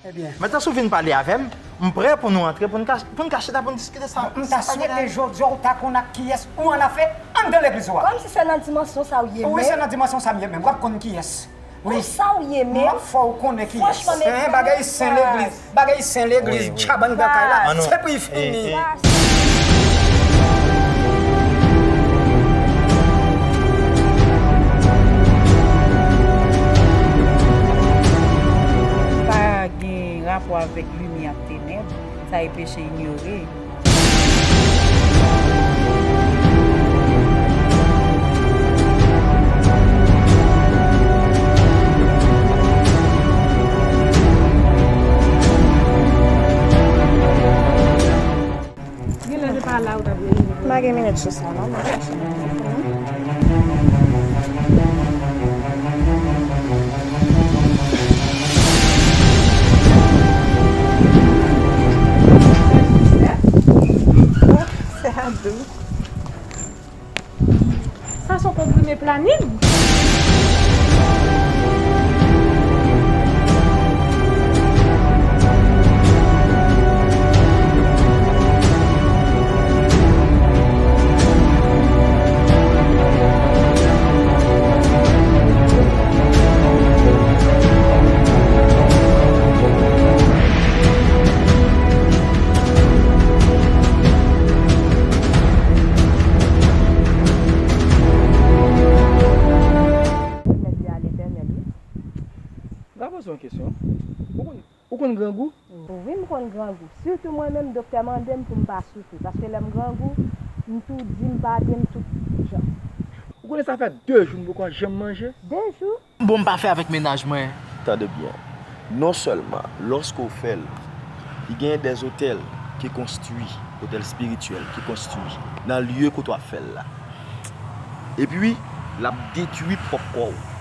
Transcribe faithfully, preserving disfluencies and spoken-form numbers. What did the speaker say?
Ebyen. Mentnan si w vin pale avè m, m prè pou nou antre, pou n ka, pou n ka chita, pou n diskite sa. M ta swete jodi a ou ta konn ak kiyès ou annafè anndan legliz ou a. Kòmsi se nan dimansyon sa w ye menm? Wi, se nan dimansyon sa m ye menm. W ap konn kiyès. Wi. Pou sa w ye menm? M ap fè w konnen kiyès. Franchman, men bagay sen legliz, bagay sen legliz, dyab anndan kay la, se pou l fini. Pa gen rapò avèk limyè ak tenèb, sa e peche inyore. Genlè se pa la ou t ap rele. M pa gen minit sou sa non, mwen chache. Sa se yon konprime planin. Remèt li a Letènèl, wi. M ka poze w yon kesyon? Ou konn, ou konn grangou? Wi, m konn grangou. Sitou mwen menm, doktè mande m pou m pa soufri. Paske lè m grangou, m toudi, m pa byen, m tout jan. Ou konnen sa fè de jou m poko janm manje? De jou? Bon, m pa fè avèk mennaj mwen. Tande byen. Non sèlman, lòske w fè l, li genyen dèzotèl ki konstwi, otèl espirityèl ki konstwi nan lye kote w ap fè l la. Epi, l ap detwi pwòp kò w.